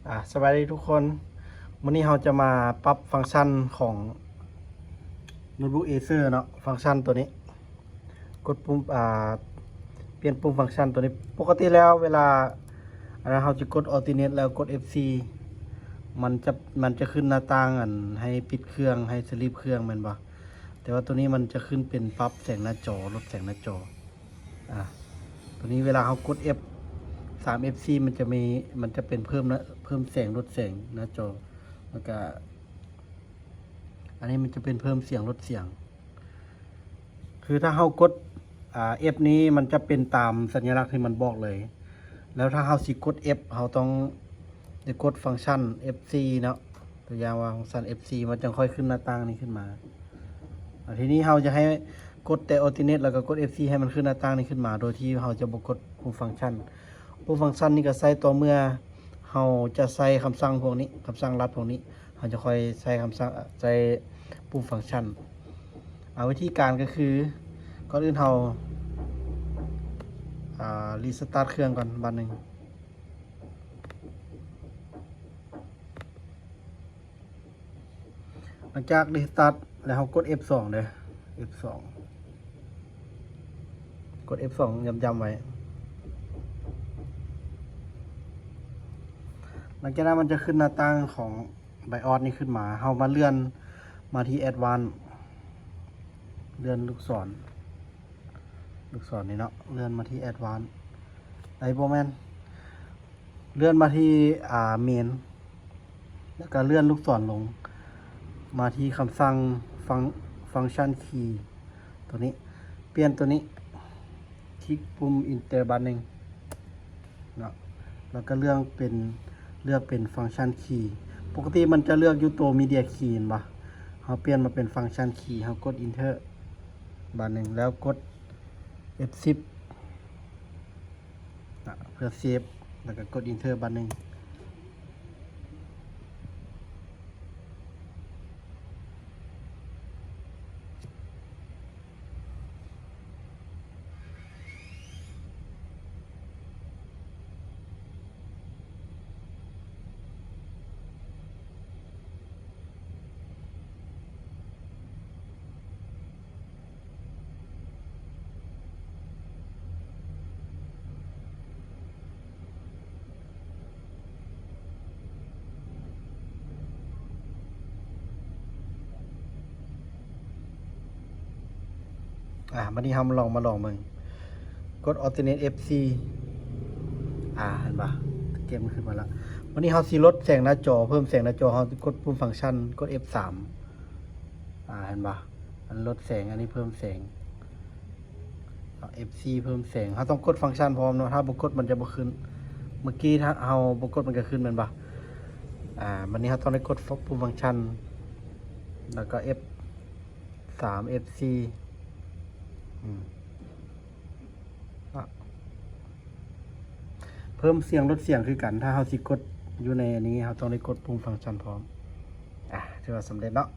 ອ່າ ສະບາຍດີທຸກຄົນ, ມື້ນີ້ເຮົາຈະມາປັບຟັງຊັນຂອງໂນ້ດບຸກເອເຊີເນາະ, ຟັງຊັນໂຕນີ້ ກົດປຸ່ມ ອ່າ ປ່ຽນປຸ່ມຟັງຊັນໂຕນີ້. ປົກກະຕິແລ້ວເວລາ ອັນນັ້ນ ເຮົາຈະກົດ Alternate ແລ້ວກົດ F four ມັນຈະ ມັນຈະຂຶ້ນໜ້າຕ່າງ ອັນ ໃຫ້ປິດເຄື່ອງ ໃຫ້ສະລິບເຄື່ອງແມ່ນບໍ່? ແຕ່ວ່າໂຕນີ້ມັນຈະຂຶ້ນເປັນປັບແສງໜ້າຈໍ ລົດແສງໜ້າຈໍ. ອ່າ ໂຕນີ້ເວລາເຮົາກົດ F three F four ມັນຈະມີ ມັນຈະເປັນເພີ່ມນະ ເພີ່ມແສງ ລົດແສງໜ້າຈໍ ແລ້ວກະ ອັນນີ້ມັນຈະເປັນເພີ່ມສຽງ ລົດສຽງ. ຄືຖ້າເຮົາກົດ ອ່າ F ນີ້ມັນຈະເປັນຕາມສັນຍາລັກທີ່ມັນບອກເລີຍ. ແລ້ວຖ້າເຮົາຊິກົດ F ເຮົາຕ້ອງໄດ້ກົດຟັງຊັນ F four ເນາະ, ຕົວຢ່າງວ່າຟັງຊັນ F four ມັນຈັ່ງຄ່ອຍຂຶ້ນໜ້າຕ່າງນີ້ຂຶ້ນມາ. ອ່າ ທີນີ້ເຮົາຈະໃຫ້ກົດແຕ່ Alternate ແລ້ວກໍກົດ F four ໃຫ້ມັນຂຶ້ນໜ້າຕ່າງນີ້ຂຶ້ນມາ ໂດຍທີ່ເຮົາຈະບໍ່ກົດປຸ່ມຟັງຊັນ. ປຸ່ມຟັງຊັນນີ້ກໍໃຊ້ຕໍ່ເມື່ອເຮົາຈະໃຊ້ຄຳສັ່ງພວກນີ້ ຄຳສັ່ງລັດພວກນີ້ ເຮົາຈະຄ່ອຍໃຊ້ຄຳສັ່ງ ໃຊ້ປຸ່ມຟັງຊັນ. ອ່າ ວິທີການກໍຄື ກ່ອນອື່ນເຮົາ ອ່າ restart ເຄື່ອງກ່ອນບາດໜຶ່ງ. ຫຼັງຈາກ restart ແລ້ວເຮົາກົດ F two ເດີ້ F two ກົດ F two ຢ້ຳໆໄວ້. ຫຼັງຈາກນັ້ນມັນຈະຂຶ້ນໜ້າຕ່າງຂອງ BIOS ນີ້ຂຶ້ນມາ, ເຮົາມາເລື່ອນມາທີ່ Advanced ເລື່ອນລູກສອນ ລູກສອນນີ້ເນາະ, ເລື່ອນມາທີ່ Advanced ໄດ້ບໍ່? ແມ່ນ ເລື່ອນມາທີ່ ອ່າ Main ແລ້ວກໍເລື່ອນລູກສອນລົງມາທີ່ຄຳສັ່ງ Func- Function Key ໂຕນີ້, ປ່ຽນໂຕນີ້ ຄລິກປຸ່ມ Enter ບາດໜຶ່ງເນາະ, ແລ້ວກໍເລືອກເປັນ ເລືອກເປັນ Function Key. ປົກກະຕິມັນຈະເລືອກຢູ່ໂຕ Media Key ແມ່ນບໍ່? ເຮົາປ່ຽນມາເປັນ Function Key ເຮົາກົດ Enter ບາດໜຶ່ງ ແລ້ວກົດ F ten ນະ ເພື່ອເຊບ ແລ້ວກໍກົດ Enter ບາດໜຶ່ງ. ອ່າ ບາດນີ້ເຮົາມາລອງ ມາລອງເບິ່ງ ກົດ Alternate F four. ອ່າ ເຫັນບໍ່? ເກມມັນຂຶ້ນມາແລ້ວ. ບາດນີ້ເຮົາຊິລົດແສງໜ້າຈໍ ເພີ່ມແສງໜ້າຈໍ ເຮົາກົດປຸ່ມຟັງຊັນ ກົດ F three. ອ່າ ເຫັນບໍ່? ອັນລົດແສງ ອັນນີ້ເພີ່ມແສງ. F four ເພີ່ມແສງ ເຮົາຕ້ອງກົດຟັງຊັນພ້ອມເນາະ, ຖ້າບໍ່ກົດມັນຈະບໍ່ຂຶ້ນ. ເມື່ອກີ້ເຮົາບໍ່ກົດມັນກໍຂຶ້ນແມ່ນບໍ່? ອ່າ ບາດນີ້ເຮົາຕ້ອງໄດ້ກົດປຸ່ມຟັງຊັນ ແລ້ວກໍ F three F four. ອືມ ເພີ່ມສຽງ ລົດສຽງຄືກັນ, ຖ້າເຮົາຊິກົດຢູ່ໃນອັນນີ້ ເຮົາຕ້ອງໄດ້ກົດປຸ່ມຟັງຊັນພ້ອມ. ອ່າ ຖືວ່າສຳເລັດເນາະ.